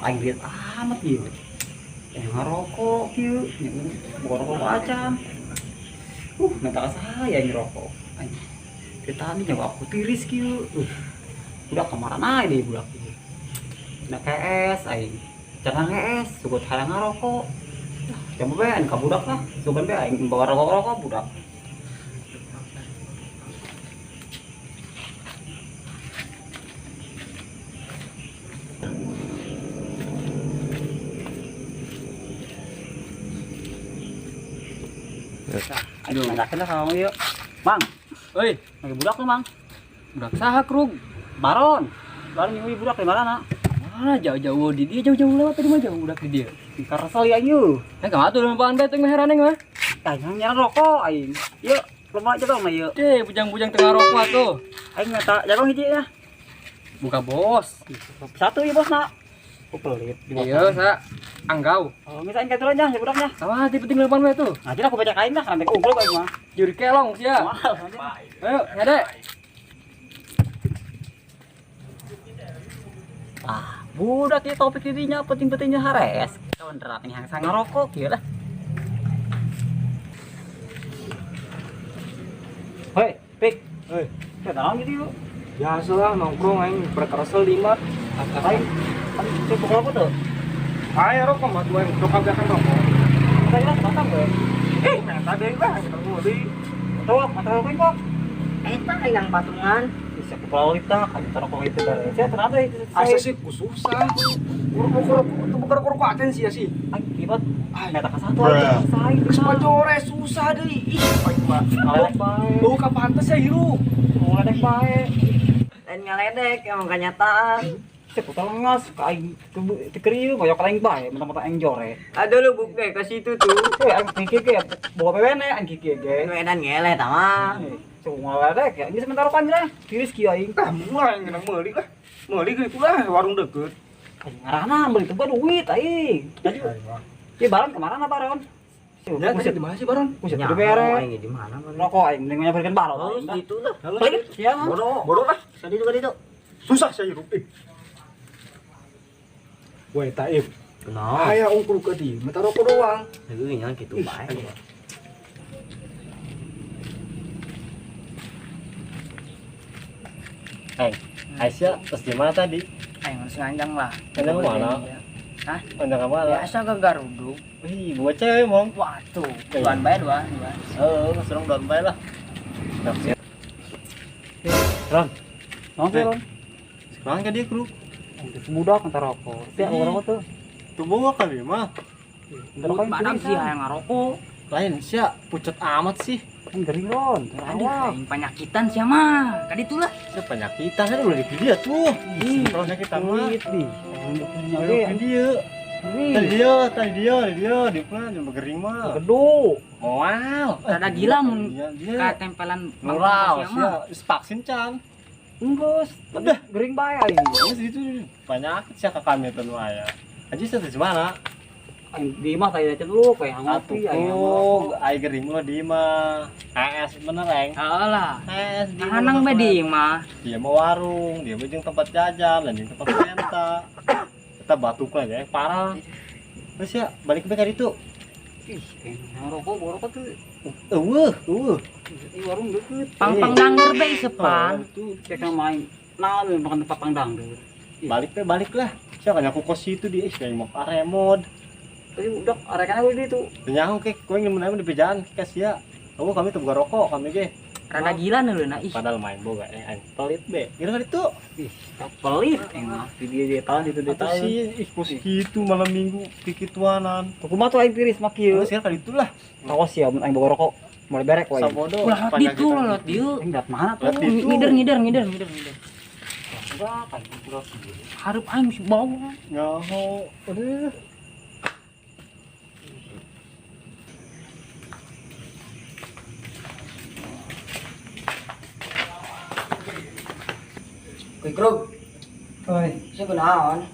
Aing lihat amat ieu. Ngarokok kieu, bukan rokok acan. Minta ka saya ngerokok. Aing tadi nyawa aku tiris kieu. Budak kemana aja deh budak ieu. Nah KS aing. Cara KS sugut hayang ngarokok. Coba bae aing ka budak lah, sugan bae aing bawa rokok-rokok budak. Aduh, ngajakin lah kamu yuk. Mang, Oi, lagi budak tuh, Mang. Budak saha krug? Baron. Baron nyui budak di mana, nak? Mana jauh-jauh di dia, jauh-jauh lewat tadi mah jauh budak di dia. Karesel ya ieu. Eh, kamu tuh lempaan bae teh meheran mah. Tah, nyaran rokok aing. Yuk, lomba aja dong mah yuk. Deh, bujang-bujang tengah rokok tuh. Aing minta jago hiji ya. Buka bos. Satu ya bos, nak. Oh, pelit. Iya, sa. Anggau. Oh, misalnya kayak turunnya, ya budaknya. Sama di penting lempaan bae tuh. Nah, jadi aku baca kain lah, karena unggul bae mah. Juri kelong sia. Ayo, ngade. Ah, budak ieu topik dirinya penting-pentingnya hares. Kawan terapin yang sangat rokok kieu lah. Hei, Pik. Hei. Kita naon gitu yuk. Biasa lah nongkrong aing berkeresel di mah. Aing, kan cukup rokok tuh. Ayo rokok mah tuh aing rokok kan rokok. Kita jelas batang gue. Eh, meta deui lah kita meuli. Tuh, mata rokok kok. Eta yang patungan. Bisa ke pulau kita, kan rokok itu dari. Saya ternyata itu. Asa sih ku susah. Rokok itu bukan rokok aten sih ya sih. Aing kibat. Meta ke satu aja selesai. Geus pajore susah deui. Ih, aing mah. Ngaledek bae. Bau ka pantes ya hirup. Ngaledek bae. Lain ngaledek emang kenyataan. Cek udah lengas, aing tekerieu koyok aing bae, mentang-mentang aing jore. Aduh lu buke ke situ tuh. Eh, aing pikir ge bawa bewene aing kiki ge. Edan ngeleh tama. Cek ngaledek ya, ini sementara panjang tiris kieu aing. Ah, mulai ngeunang meuli lah. Meuli ge lah warung deket. Aing ngarana meuli teu duit aing. Tadi ieu baron kemana baron? Ya, tadi di mana sih baron? Buset, udah beres. Aing di mana baron? Rokok aing mending nyamperkeun baron. Halus gitu lah. Pelit ya. Bodoh. Bodoh lah. Tadi juga itu. Susah saya hirup. Woi, Taib. Kenapa? Aya ungkul ke di, minta rokok doang. Itu nya gitu bae. Hai, Aisyah, terus di mana tadi? Aing harus nganjang lah. Nganjang mana? Hah? Nganjang ke mana? Biasa ke Garuduk. Wih, buat cewek, Mong. Waduh, duan bae dua, dua. Heeh, serong duan bae lah. Ron. Nongkrong, Ron. Sekarang ke dia, kru. Budak entar rokok. Siap rokok tuh. Tuh bawa kali mah. Entar rokok badak sih hayang ngarokok. Lain sia pucet amat sih. Kan gering Ron. Aduh, aing penyakitan sia mah. Kadi itulah. Sia penyakitan kan udah dipilih ya tuh. Ih, penyakitan mah. Di. Dia. Tadi dia di plan cuma gering mah. Gedu. Moal. Rada gila mun katempelan mural sia vaksin can. Enggeus, udah gering bae aing. Geus itu penyakit sia ka kami teh nu aya. Anjing sia di mana? Aing di imah tadi aja dulu kayak ngopi aing. Aing gering mah di imah. AS bener aing. Heeh lah. AS di Hanang bae di imah. Dia mah warung, dia mah jeung tempat jajan, lain jeung tempat penta. Kita batuk lah ya, parah. Terus ya balik ke itu. Ih, rokok, rokok tuh. Eueuh, eueuh. Di warung deket. Pang-pang dangder bae sepan. Tuh, cek main. Naon makan tempat pang dangder. Balik teh balik lah. Sia kan aku kos itu di kayak mau aremod. Tapi udah arekan aku di itu. Nyaho ke kowe ngeun di bejaan ke sia. Oh, kami tuh buka rokok kami ge. Rada gila neuleuh ih. Padahal main boga aing pelit be. Kira kan itu. Ih, pelit emang di dia tahun itu dia tahun. Sih, ih kos gitu malam minggu kikituanan. Kumaha tuh aing tiris mah kieu. Sia kali itulah. Rokok sia mun aing boga rokok. Mulai berek wae. Sabodo. Ulah ditu lot dieu. Aing dat mana tuh? Ngider ngider ngider ngider ngider. Enggak, aing ulah. Hareup aing mesti bau. Nyaho. Aduh. Kuy krug. Oi, Sia kunaon?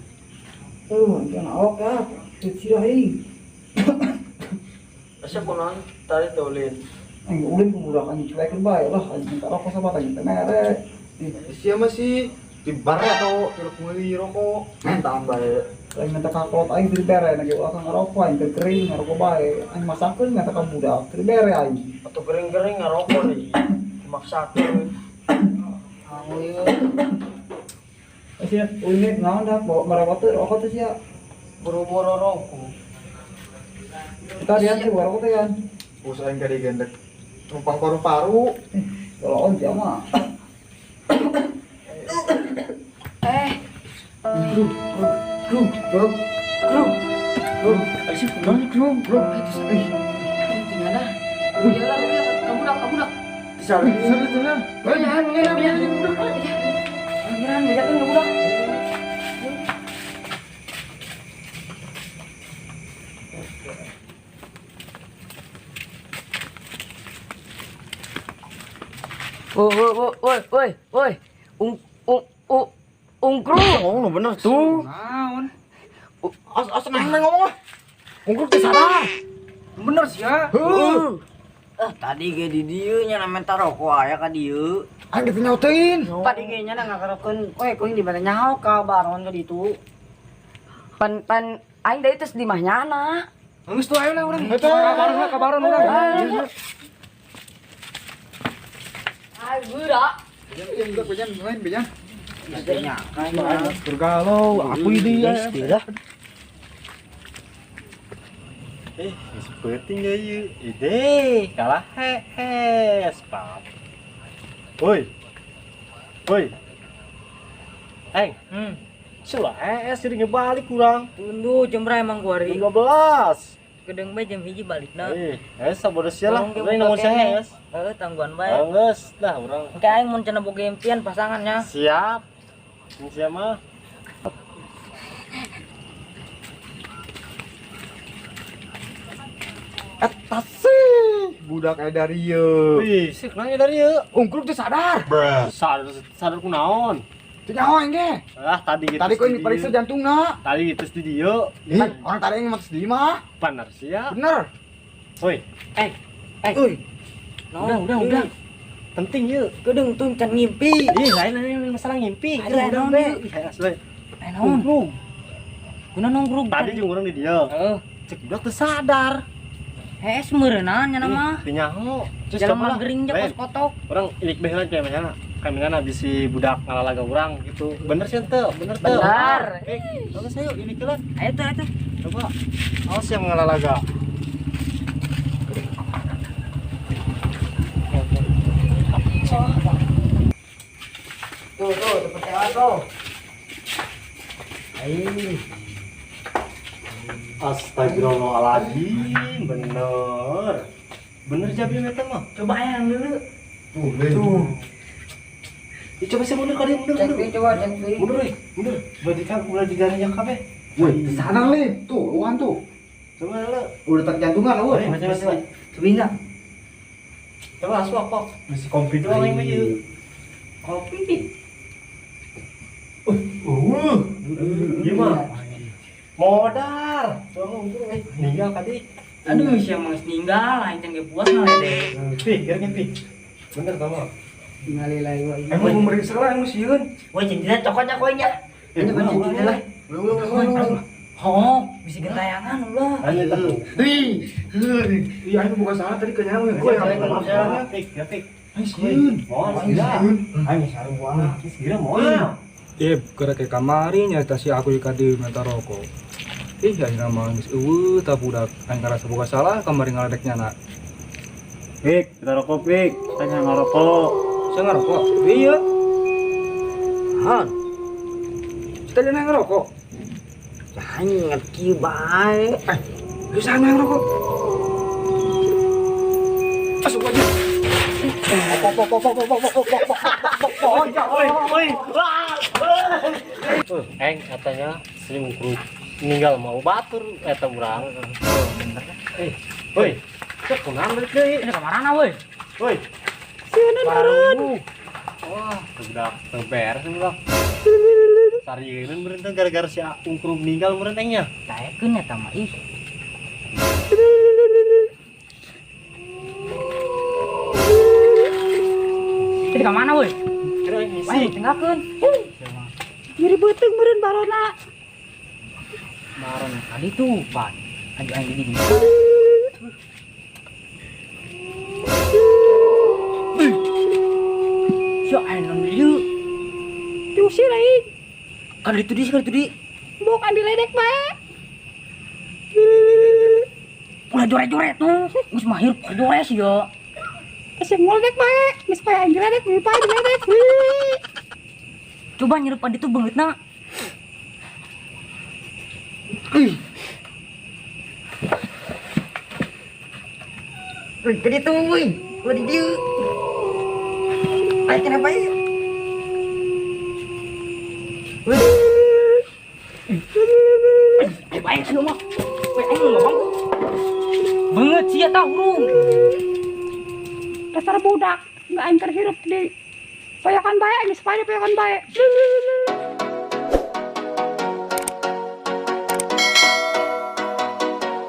Jangan awak ya. Kecil aing. Sia kunaon tadi tulin. Aing ulin ku budak anjing cuekeun bae lah anjing minta rokok sama anjing teh mere. Sia mah sih Di bar atau tiluk meuli rokok. Mentaan bae. Lain minta kakolot aing teu dibere, na ge ulah ka ngarokok aing teu kering ngarokok bae. Aing masakeun minta ka budak, teu dibere aing. Atau gering-gering ngarokok nih. Dimaksakeun. Anu ieu. Eh sia unit naon dah bawa merokok teh rokok teh sia. Boro-boro rokok. Kita lihat sih rokok teh kan. Usaha aing kadi gendek. Numpang paru-paru. Tolong dia mah. Eh, Kruk, kruk, kruk, kruk, kruk. sih Kruk, kruk, kruk. Eh, tinggal dah. Udah lah, udah kamu dah, kamu dah. sadar, sadar, sadar. Eh, jangan, jangan, jangan. Beneran, beda kan kamu dah. Woi, woi, woi, woi, woi, ung, ung, ung, ungkru. Ngomong nu bener tuh. Naon? As as nang ngomong ah. Ungkruk teh sadar. Bener sih ya. Heuh. Eh, tadi ge di dieu nya minta rokok aya ka dieu. Aing geus nyautein. Tadi ge nya ngakarokeun, we kuing di mana nyaho ka baron ka ditu. Pan pan aing deui tes di mah nyana. Geus tuh ayo lah urang. Kabaron lah, kabaron urang. Ay, budak. Bejan, bejan, lain bejan. Nya Bergalau, aku ini ya. Eh, geus peuting ya ieu. Ide, kalah hees, pap. Woi. Woi. Eng. Sulah hees jadi ngebalik kurang. Tunduh jemra emang gua hari. Jam 12. Gedeng bae jam 1 balikna. Eh, hees sabodo sia lah. Tolong ge Urang buka nongol sia keneh. hees. Heeh, tangguhan bae. Geus, dah urang. Engke aing mun cenah boga impian pasangannya. Siap. Ini sia mah. Eta sih budak aya dari ieu. Wih, sih kenanya dari ieu. Ungkruk teh sadar. Sadar sadar kunaon? Teu nyaho aing ge. Ah, tadi gitu. Tadi kok ini periksa jantungna. Tadi gitu di dieu. Ih, orang tadi yang mati di mah. Bener sia. Bener. Woi, eh, Euy, Udah, udah, udah. Penting yuk. Gedeng tuh can ngimpi. Ih, lain lain masalah ngimpi. Aduh, Udah, naon, be. Be? Ih, asli. Eh, naon? Guna nongkrong. Tadi jeung urang di dieu. Heeh. Cek budak teu sadar. Hees meureunaan nya mah. Teu nyaho. Terus Jalan coba lah. gering je Lain, kos kotok. Urang ilik beh lah kayak mana? Kayak mana bisi budak ngalalaga urang gitu. Bener sih ente, bener teu. Bener. Eh, bagus ayo ilik lah. Ayo tuh, ayo tuh. Coba. Awas yang ngalalaga. Tuh, tuh, tempat sewa tuh. Aing. Astagfirullahaladzim, bener. Bener jabi meta mah. Coba yang dulu. Tuh, tuh. Ya, coba sih mundur kali mundur. Cek Mundur. pi coba cek pi. Mundur, euy. Mundur. Mulai digarinya kabeh. Woi, sadar lin. Tuh, luan tuh. Coba lah. Udah tak jantungan lu. Coba, coba, coba. Coba enggak? Coba asu apa? Masih kopi doang yang mah. Kopi. Gimana? Modar. Coba mundur, eh. Ninggal tadi. Aduh, siapa geus ninggal aing can ge puas ngaledek. Pi, kira pi. Bener tau mah. Innalillahi wa inna. Emang mau meriksa lah, emang sieun. Woi, cincinnya cokotnya koinnya. Ini kan cincinnya lah. Lu lu lu lu. Oh, bisa gentayangan ulah. Ayo tuh. Ih, iya ini bukan salah tadi kayaknya gue yang Ya, pik, ya pik. Aing sieun. Moal Aing gila. sieun. Aing sarua. Geus gila moal. Eh, gara kayak kamari nyata si aku ikat di minta rokok. Ih, aing mah geus eueuh tah budak aing ngarasa boga salah kamari ngaledeknya na. Pik, kita rokok pik. Kita ngerokok. Saya ngerokok. Iya. Han, Kita dia ngerokok. anjing ngerti bae. Eh, lu sana ngerokok. Masuk aja. Woi, Eng katanya si ungkruk meninggal mau batur eta urang. Bener. Eh, woi. Cek kunaon balik deui? Ini kamarana woi. Woi. Sieun. Wah, budak teu beres budak. Sarieun meureun teh gara-gara si ungkruk meninggal meureun engnya. Daekeun eta mah ih. Ini ka mana woi? Kira Wah, ngisi. tinggalkeun. Nyeri beuteung meureun barona. Baron kali tuh, ban. Aduh aing di dieu. Sia aing nang dieu. Diusir aing. Kan itu di, kan itu di. Bok aing diledek bae. Ulah jore-jore tuh. Geus mahir jore sih ya. Asa ngoledek bae. Geus pae aing diledek, geus pae diledek. Coba nyirup adi tuh beungeutna. Wih, gede tuh, wih. Udah di dieu. Ayo kenapa ya? Wih. Ayo baik sih mah. Wih, aing ngomong. Beungeut sia tah hurung. Dasar budak, nggak aing keur hirup di payakan bae, geus pae di payakan bae.